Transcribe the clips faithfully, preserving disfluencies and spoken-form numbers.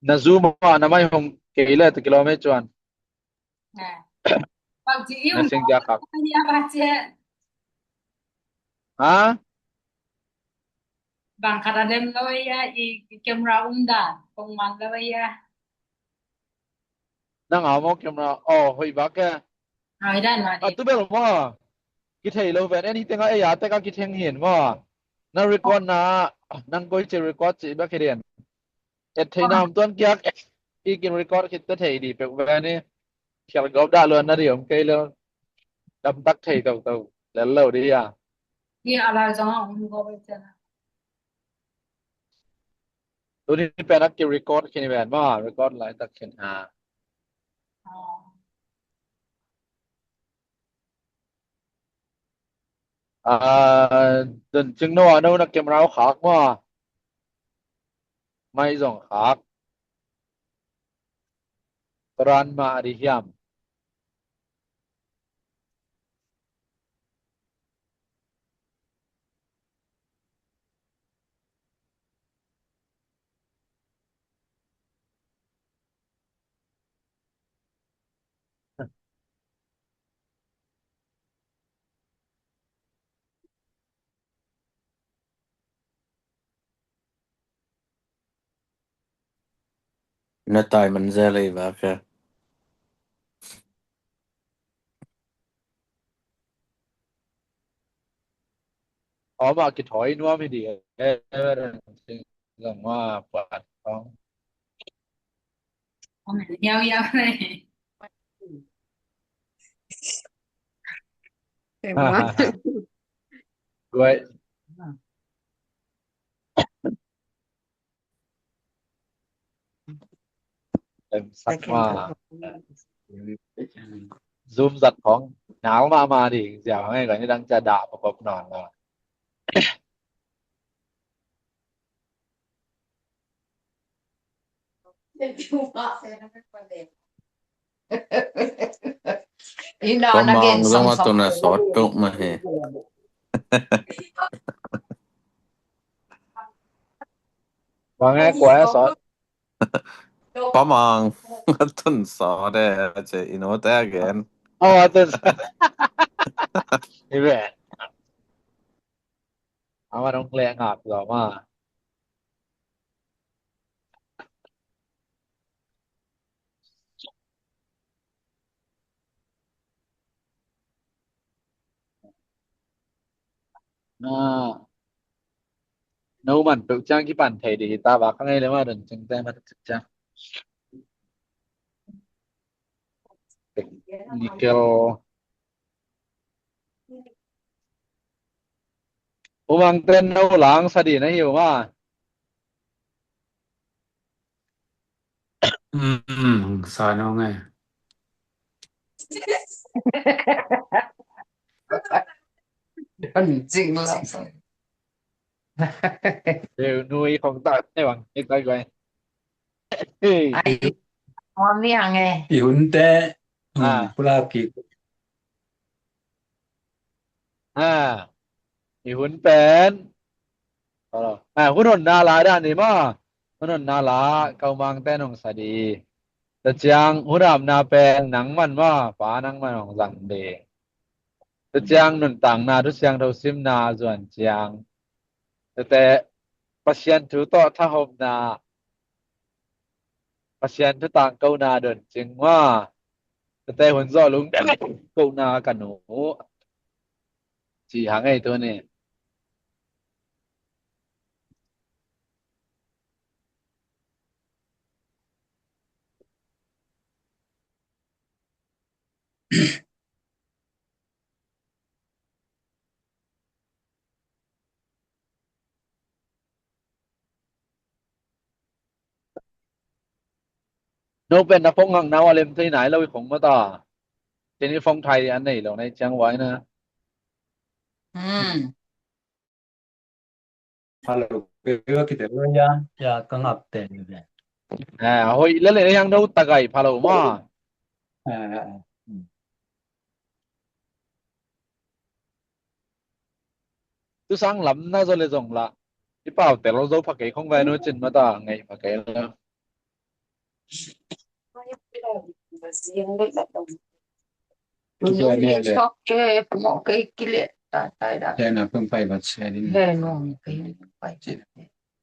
Na Zoom ah na mai hong kei le ta kilawm ei cuan. Na sing dia khak. Ha? Bang khat a dem lo ei a, i camera um dan kong man lo ei a. Nang a maw camera? Oh, hoih bak e. Hoih dan mah. A tu bel maw. Kithei lo ven, anything a ei a tek a kitheng hin maw. Na record na, nang koi ci record ci bek hi den. Et thei na om tuan kiak, i kin record khit te thei di pek ven i. Khial gawp dah luan na di om kei lo. Dam tak thei to to. Lel lo di a. Di a lai zong a om gawp ei te na. Tuni pen a ki record khin ven maw, record lai tak khin ha. A, Don Cing no a no na camera uh khak maw. Mai zong khak. Ran mah a di hiam. Na tai man zel ei va ka. Aw ma kithawi nuam hi di e. Zong ma puat khong. Yau yau nei. Guai. Em sak ma. Zoom zat khong ngal mahmah ding ziau hang ei, koi ni dang ca dah pop pop nawn lo. Ina na gen sam sam. Bang e, kua e sawt? Pamang a tun sawt e, ci i note a gen. Aw, a tun sawt. Hi ve. Ama nong leh ngak zaw ma. Na, no man peuh ciang kipan thei dih hi ta, vak a ngei le ma Don Cing te ma ciang. Technical. U Mang ten no lang sa di na hi u ma. Um, sa no nge. Don Cing lang sa. Deu nui khong ta ne bang, ik ta guai. Ai, om ni ang e. I hun te, um, pulak ki. Ha, i hun pen. Ha, hun honna la dan ni ma. Hun honna la, kau Mang te nong sa di. Tua ciang hun hamna pen nang man ma, pa nang man hong zang di. Tua ciang nuntakna, thu siangtho simna zuan ciang. Tuate Pasian thu tawh thahopna, Pasian thu tangkona Don Cing ma. Tuate hun zawh lungdam kohna ka nu. Ci hang ei tuni. No pen na phone ngak nau a lem thei nai lo i khong mata. Teni phone thai an nei lo nai ciang wai na. Hmm. Hello, kei wa kite wa ya, ya ka ngap te ni ve. Ah, hoi, la le yang no tagai phalo ma. Ah, ah, ah. Hmm. Tu sang lam na zo le zong la. I pau tel zo pha kei khong vai no cin mata ngai pha kei la. Tua ne le. Chok ke, pumawh kei kileh ta tai da. He na pum pai vat sia din. He nuam kei pai. Ci.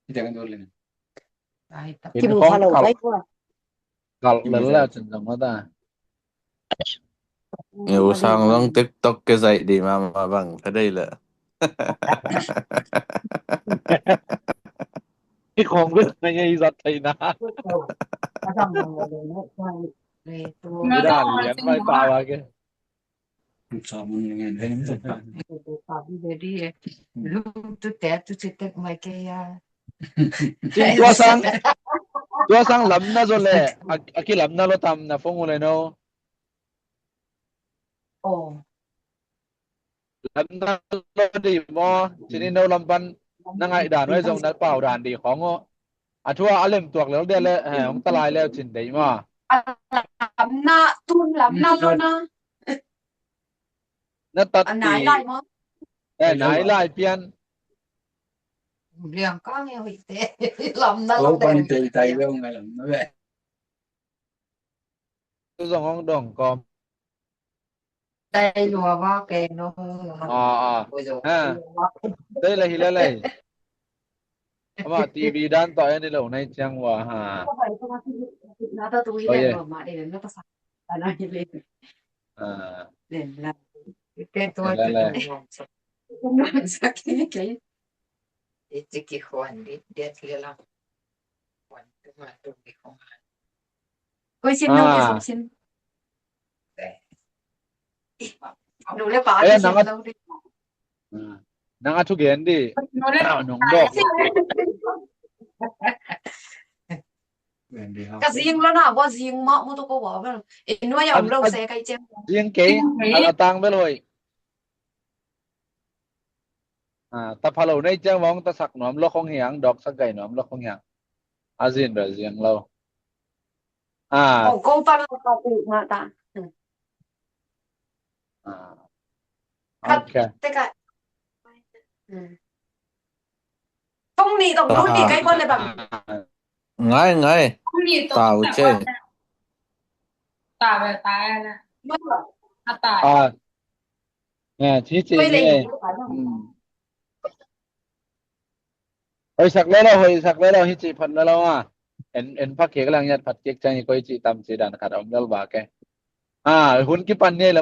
Ita kan dul le. Ai ta. Kimu pha lo kai tua. Kal lel la cun zong ta. Nge U Sang zong TikTok ke zaih di mama bang ka dei le. I khong bek na ngei zat thei na. Ida lian mai pa wa ke. Tua sang, tua sang lamna zo le, a, a kilamna lo tam na fong u le no. Lamna lo di maw, cini no lam pan na ngaih dan uh zong na pau dan di khong uh. A thu a lem tuak lel dia le, eh, hong talai leu cin dei maw. A lamna, tun lamna lo na. Na tat a nai lai maw. Eh, nai lai pian. Liang kang e hoih te. Lamna lo pan te tai leu ngai lamna ve. Tu zong hong dong kawm. Dai lua va ke no. Ah, ah. Ha. Dai la hi la lai. Ama T V dan tawh en i lo nai ciang wa ha. Oh, yeah. Ah. Ke tua la la. Iti ki huan di dia la. Koi sin no, koi sin. Nu le pa, eh, nang a thu gen di. Nong dok. Ka zing lo na, bo zing ma mu to ko bo. E nu ya lo se kai cem. Zing kei, a tang bel hoi. Ah, ta pha lo nei ciang vong ta sak nuam lo khong hiang, dok sak gai nuam lo khong hiang. A zin ra ziang lo. Ah. Ko ko pan lo ka pu ma ta. Ah. Okay. Teka. Tong ni tong tong ni kai kon le bang. Ngai ngai. Tau che. Ta ba ta na. A ta. Ah. Nge, ci ci nge. Hoih sak le lo, hoih sak le lo, hi ci phat le lo a. En, en pha kik lang yat phat kik ciang hi koi ci tam ci dan khat om lel ba ke. A, hun kipan ni le